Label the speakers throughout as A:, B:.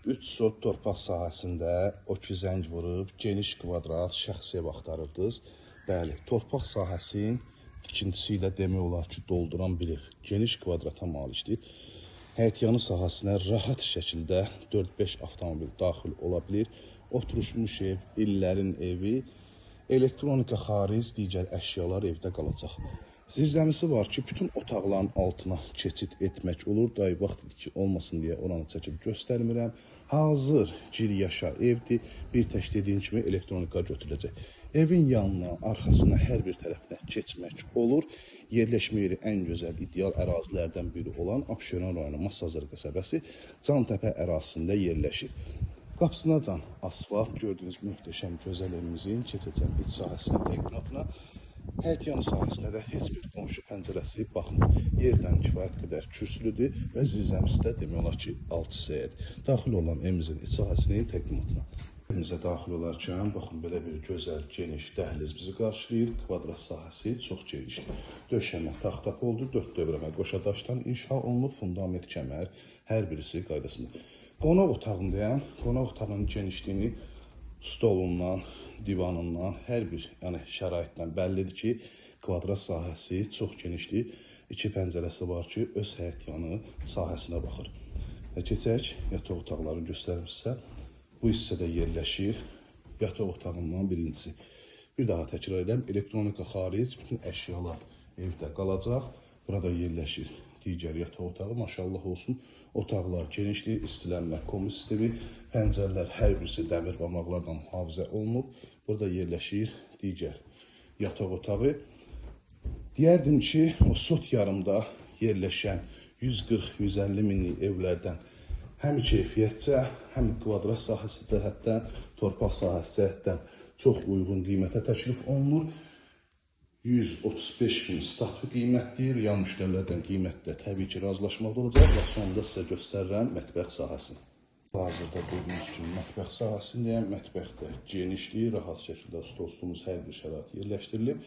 A: 3 sot torpaq sahəsində o ki zəng vurub, geniş kvadrat şəxsi ev axtarırdınız. Bəli, torpaq sahəsinin tikintisi ilə demək olar ki, dolduran bir ev. Geniş kvadrata malikdir. Həyətyanı sahəsinə rahat şəkildə 4-5 avtomobil daxil ola bilir. Oturuşmuş ev, illərin evi, elektronika xaric digər əşyalar evdə qalacaq. Zirzəmisi var ki, bütün otaqların altına keçid etmək olur. Dayı vaxt idi ki, olmasın deyə oranı çəkib göstərmirəm. Hazır gir yaşa evdir. Bir tək dediyim kimi elektronika götürüləcək. Evin yanına, arxasına, hər bir tərəfinə keçmək olur. Yerləşmə yeri ən gözəl, ideal ərazilərdən biri olan Abşeron rayonu Masazır qəsəbəsi Cantəpə ərazisində yerləşir. Qapısınacan asfalt, gördüyünüz möhtəşəm gözəl evimizin keçəcəm iç sahəsinin təqdimatına. Həyətyanı sahəsinə də heç bir qonşu pəncərəsi baxmır. Yerdən kifayət qədər kürsülüdür və zirzəmisi də demək olar ki, 6 hissəyədir. Daxil olan evimizin iç sahəsinin təqdimatına. Evimizə daxil olarkən, baxın, belə bir gözəl, geniş dəhliz bizi qarşılayır. Kvadrat sahəsi çox genişdir. Döşəmə taxta poldur, 4 dövrəmə qoşa daşdan inşa olunub, fundament kəmər, hər birisi qaydasında. Qonaq otağındayam. Qonaq otağının genişliyini stolundan, divanından, hər bir şəraitdən bəllidir ki, kvadrat sahəsi çox genişdir. 2 pəncərəsi var ki, öz həyətyanı sahəsinə baxır. Və keçək yataq otaqlarını göstərim sizə. Bu hissədə yerləşir yataq otağından birincisi. Bir daha təkrar edirəm, elektronika xaric bütün əşyalar evdə qalacaq. Burada yerləşir digər yataq otağı, maşallah olsun. Otaqlar genişdir, istilənmə komi sistemi, pəncərələr hər birisi dəmir barmaqlardan mühafizə olunub. Burada yerləşir digər yataq otağı. Deyərdim ki, o sot yarımda yerləşən 140-150 minlik evlərdən həm keyfiyyətcə, həm kvadrat sahəsi cəhətdən, torpaq sahəsi cəhətdən çox uyğun qiymətə təklif olunur. 135 min statü qiymətdir. Real müştərilərdən qiymətdə təbii ki, razılaşmaq da olacaq və sonda sizə göstərirəm mətbəx sahəsini. Hazırda gördüyünüz kimi mətbəx sahəsindəyəm. Mətbəx də genişdir, rahat şəkildə stol-stulumuz hər bir şərait yerləşdirilib.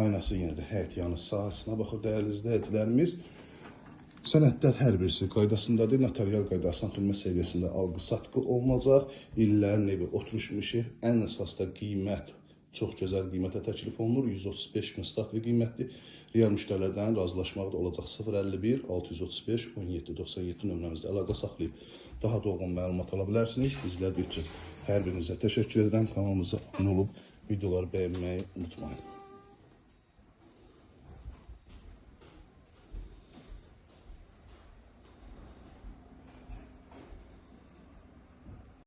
A: Aynası yenə də həyətyanı sahəsinə baxır dəyərli izləyicilərimiz. Sənədlər hər birisi qaydasındadır. Notarial qaydasına xidmət səviyyəsində alqı-satqı olunacaq. İllərin evi oturuşmuş ev. Ən əsas da qiymət çox gözəl qiymətə təklif olunur. 135 min statlı qiymətli. Real müştərilərdən razılaşmaq da olacaq. 051 635 17 97 nömrəmizdə əlaqə saxlayıb daha dolğun məlumat ala bilərsiniz. İzlədiyiniz üçün hər birinizə təşəkkür edirəm. Kanalımıza abunə olub videoları bəyənməyi unutmayın.